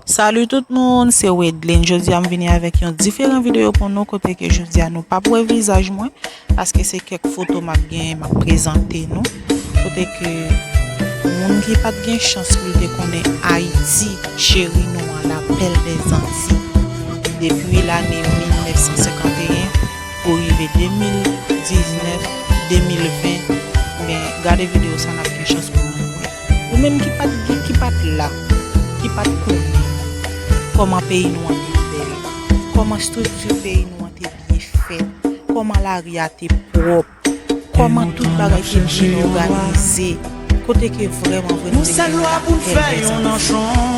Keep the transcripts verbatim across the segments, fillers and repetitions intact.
Salut tout moun, se Wedlin. Jodi a m vini avèk yon diferan videyo pou nou, kote ke jodi a nou p ap wè vizaj mwen, paske se kèk foto m ap genyen, m ap prezante nou. Kote ke moun ki pa t gen chans pou l te konnen Ayiti cheri nou an, la perle des Antilles, depi lane mil nèf san senkanteyen pou rive de mil diznèf, de mil ven, men gade videyo sa, n ap gen chans pou nou wè. Ou menm ki pa t gen, ki pa t la, ki pa t konnen kòman peyi nou an te bèl, kòman estrikti peyi nou an te byen fèt, kòman lari a te pwòp, kòman tout bagay te byen òganize, kote ke vrèman vre nou te gen la perle des Antilles.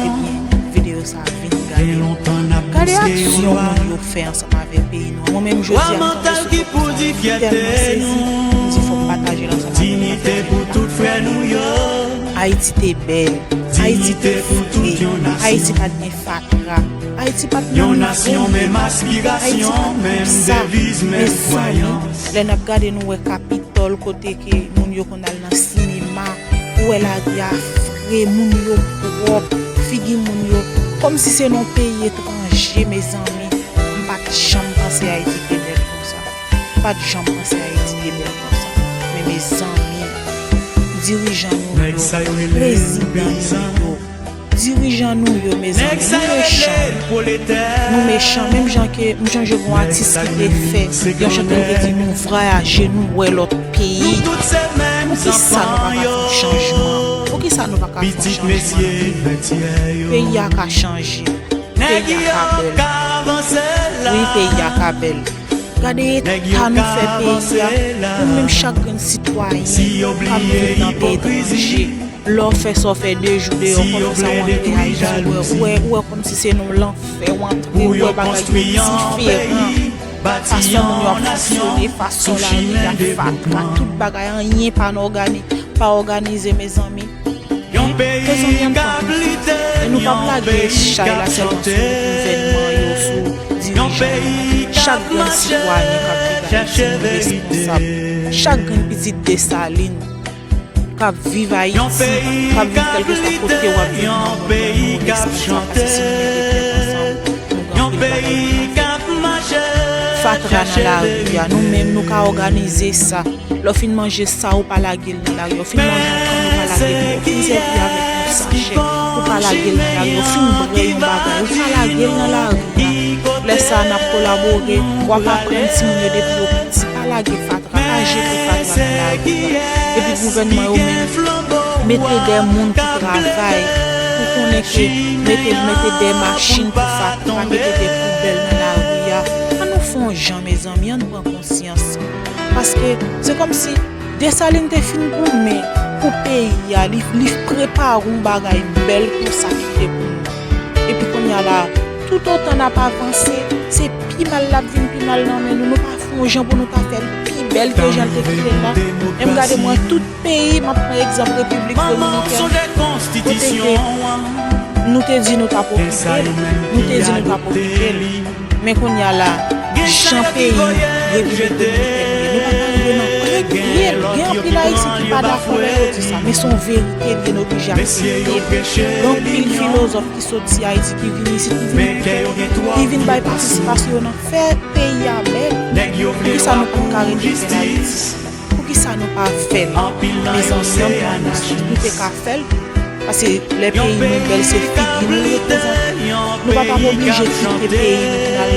Ebyen, videyo sa a vin gade. Gade aksyon moun yo fè ansanm avèk peyi nou an. Mwen menm jodi a, m tonbe sou foto sa, m tèlman sezi, m di fò m pataje l ansanm avèk nou. Ayiti te bèl, Ayiti te fre, Ayiti pa t gen fatra, Ayiti pa t nan nivo m ye, Ayiti pa t konsa. Mezanmi, lè n ap gade, nou wè Kapitòl, kote ke moun yo konn al nan sinema, ou wè lari a fre, moun yo pwòp, figi moun yo kòmsi se nan peyi etranje, mezanmi. M pa t janm panse Ayiti te bèl konsa. M pa t janm panse Ayiti te bèl konsa. Men mezanmi, dirijan nou yo, prezidan nou yo, dirijan nou yo, mezanmi, nou mechan. Nou mechan, menm jan ke m chonje gon atis ki te fè yon chante, li te di nou vwayaje, nou wè lòt peyi. Poukisa nou pa ka fè yon chanjman? Poukisa nou pa ka fè yon chanjman nan peyi a? Peyi a ka chanje. Peyi a ka bèl. Wi, peyi a ka bèl. Gade eta nou fè peyi a. Nou menm, chak grenn sitwayen k ap viv nan peyi etranje, lè w fè sa, w fè de jou deyò, kòm sa w antre Ayiti, ou wè, ou wè, ou wè kòmsi se nan lanfè w antre, ou wè bagay yo diferan. Fason moun yo ap fonksyone, fason lari a fatra, tout bagay, anyen pa nan ògani-, pa òganize, mezanmi. Mezanmi, ann pran konsyans. E nou p ap lage chay la sèlman sou gouvènman yo, sou dirijan yo. Chak grenn sitwayen k ap viv Ayiti, nou responsab. Chak grenn pitit Desalin k ap viv Ayiti, k ap viv kèlkeswa kote w ap viv nan mond lan, nou responsab. Paske si nou mete tèt ansanm, nou gen anpil bagay pou nou fè. Fatra nan lari a, nou menm, nou ka òganize sa. Lè w fin manje sa, ou pa lage l nan lari. Ou fin manje yon kann, ou pa lage l. Ou fin sèvi avèk yon sachè, ou pa lage l nan lari. Ou fin bwè yon bagay, ou pa lage l nan lari a. Lè sa a, n ap kolabore, w ap aprann timoun yo depi yo piti, pa lage fatra, pa jete fatra nan lari a. Epi gouvènman yo menm, mete de moun pou travay, pou konnen ke mete, mete de machin pou fatra, pa mete de poubèl nan lari a. Ann nou fè yon jan, mezanmi, ann pran konsyans. Paske se kòmsi Desalin te fin goumen pou peyi a, li, li prepare yon bagay bèl konsa kite pou nou. Epi kounye a la, toutotan n ap avanse, se pi mal l ap vin pi mal nan men nou. Nou pa fè yon jan pou nou ta fè l pi bèl ke jan l te kite l la. Menm gade mwen, tout peyi, m ap pran egzanp Repiblik Dominikèn, kote ke nou te di nou t ap okipe l, nou te di nou t ap okipe l. Men kounye a la, jan peyi Repiblik Dominikèn ye, nou pa ta rive nan prèt pye l. Gen anpil Ayisyen ki pa dakò lè yo di sa, men se yon verite, li oblije aksepte l. Gen anpil filozòf ki soti Ayiti ki vin isit, ki vin, ki vin bay patisipasyon yo nan fè peyi a bèl. Poukisa nou pa ka rete fè l Ayiti? Poukisa nou pa fè l? Mezanmi, ann pran konsyans, nou te ka fè l. Paske lè peyi nou bèl, se figi nou reprezante. Nou pa t ap oblije kite peyi nou pou n al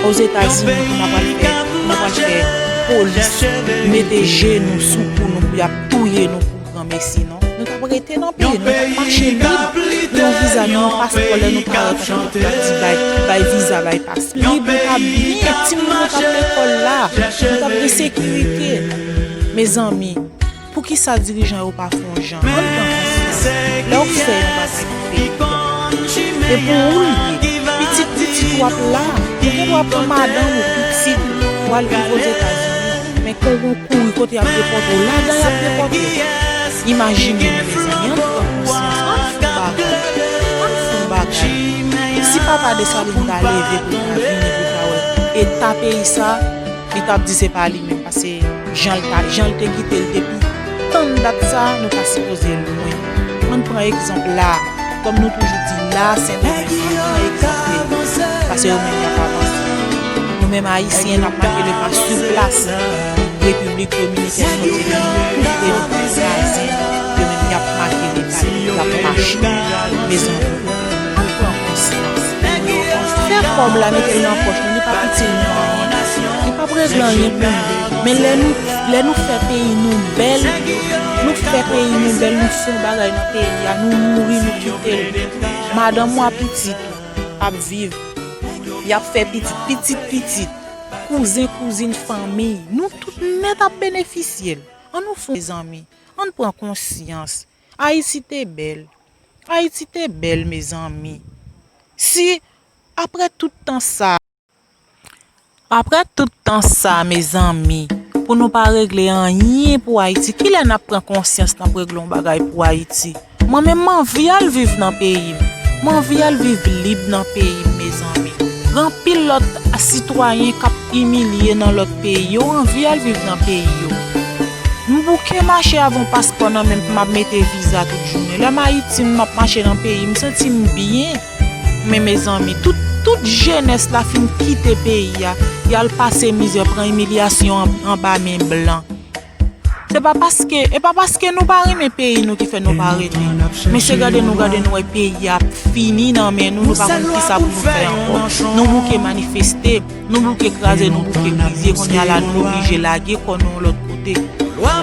Ozetazini pou n ap al fè, pou n ap al fè polis mete jenou sou kou nou pou y ap touye nou pou granmesi, non. Nou t ap rete nan peyi nou, nou t ap mache lib. Nou yon viza, nou yon paspò, lè nou parèt anpil, y ap di bay, bay viza, bay paspò. Lib, nou t ap byen, timoun yo t ap lekòl la, nou t ap gen sekirite. Mezanmi, poukisa dirijan yo pa fè yon jan? Ann pran konsyans. Lè w fè yon bagay pou peyi a, e pou ou l ye. Pitit pitit w ap la, ou gen dwa pran madanm ou, pitit ou, w al viv Ozetazini. Men kon w kouri kote y ap depòte w, ladan y ap depòte w. Imajine nou, mezanmi, ann pran konsyans, ann fè yon bagay, ann fè yon bagay. Si papa Desalin ta leve pou l ta vini, pou l ta wè eta peyi sa, li t ap di se pa li menm, paske jan l ta, jan l te kite l depi tann dat sa, nou ta sipoze lwen. Ann pran egzanp la, Kòm nou toujou di la, Sendomeng an pran egzanp de nou, paske yo menm y ap avanse. Nou menm Ayisyen, n ap make le pa sou plas. Repiblik Dominikèn, kote nou tout pre nou kraze, yo menm y ap make le pa, y ap mache. Mezanmi, ann pran konsyans. Fè kòb la, mete l nan pòch nou, li p ap itil nou anyen. Li p ap regle anyen pou nou. Men lè nou, lè nou fè peyi nou bèl, nou fè peyi nou bèl, nou fè yon bagay nan peyi a, nou mouri, nou kite l. Madanm ou a, pitit ou ap viv. Y ap fè pitit, pitit pitit, kouzen kouzin, fanmi. Nou tout nèt ap benefisye l. Ann nou fè yon, mezanmi, ann pran konsyans. Ayiti te bèl. Ayiti te bèl, mezanmi. Si, apre tout tan sa, apre tout tan sa, mezanmi, pou nou pa regle anyen pou Ayiti, kilè n ap pran konsyans, n ap regle yon bagay pou Ayiti? Mwen menm, m anvi al viv nan peyi m. M anvi al viv lib nan peyi m, mezanmi. Gen anpil lòt sitwayen k ap imilye nan lòt peyi. Yo anvi al viv nan peyi yo. M bouke mache avè yon paspò nan men m pou m ap mete viza tout jounen. Lè m Ayiti, m ap mache nan peyi m, m santi m byen. Men mezanmi, tout, tout jenès la fin kite peyi a, y al pase mizè, pran imilyasyon an, anba men blan. Se pa paske, e pa paske nou pa renmen peyi nou ki fè nou pa rete. Men se gade nou, gade nou wè peyi a ap fini nan men nou, nou pa konn kisa pou nou fè ankò. Nou bouke manifeste, nou bouke kraze, nou bouke brize, kounye a la nou oblije lage kò nou yon lòt kote.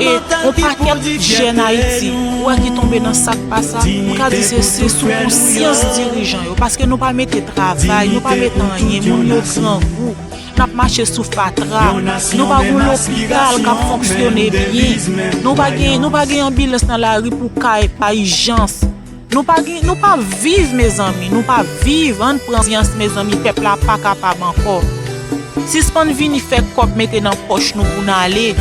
E yon pakèt jèn Ayiti, ou wè, ki tonbe nan sa k pa sa, m ka di se, se sou konsyans dirijan yo, paske nou pa mete travay, nou pa mete anyen, moun yo grangou. N ap mache sou fatra. Nou pa gen lopital k ap fonksyone byen. Nou pa gen, nou pa gen anbilans nan lari pou ka, pa ijans. Nou pa gen, nou pa viv, mezanmi. Nou pa viv. Ann pran konsyans, mezanmi. Pèp la pa kapab ankò. Sispann vini fè kòb mete nan pòch nou pou n ale.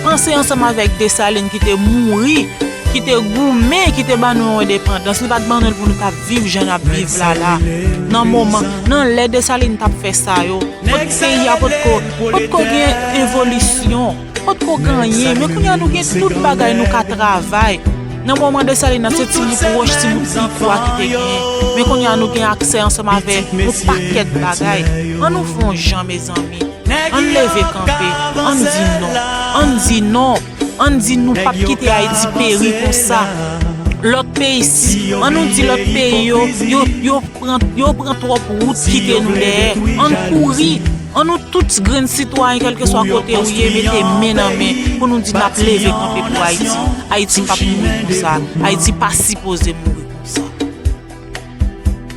Panse ansanm avèk Desalin ki te mouri, ki te goumen, ki te ban nou yon endepandans. Li pa t ban nou l pou nou t ap viv jan n ap viv la la. Nan moman, nan lè Desalin t ap fè sa yo, Kot peyi a potko, potko gen evolisyon, potko gen anyen, men kounye a nou gen tout bagay, nou ka travay. Nan moman Desalin nan, se ti bout wòch, ti bout pitwa ki te genyen. Men kounye a nou gen aksè ansanm avè yon pakèt bagay. Ann nou fè yon jan, mezanmi. Ann leve kanpe, ann di non, ann di non. Ann di nou p ap kite Ayiti peri konsa. Lòt peyi, si, ann nou di lòt peyi yo, yo, yo pran, yo pran twòp wout kite nou dèyè. Ann kouri, ann nou tout grenn sitwayen, kèlkeswa kote ou ye, mete men nan men pou nou di n ap leve kanpe pou Ayiti. Ayiti p ap mouri konsa. Ayiti pa sipoze mouri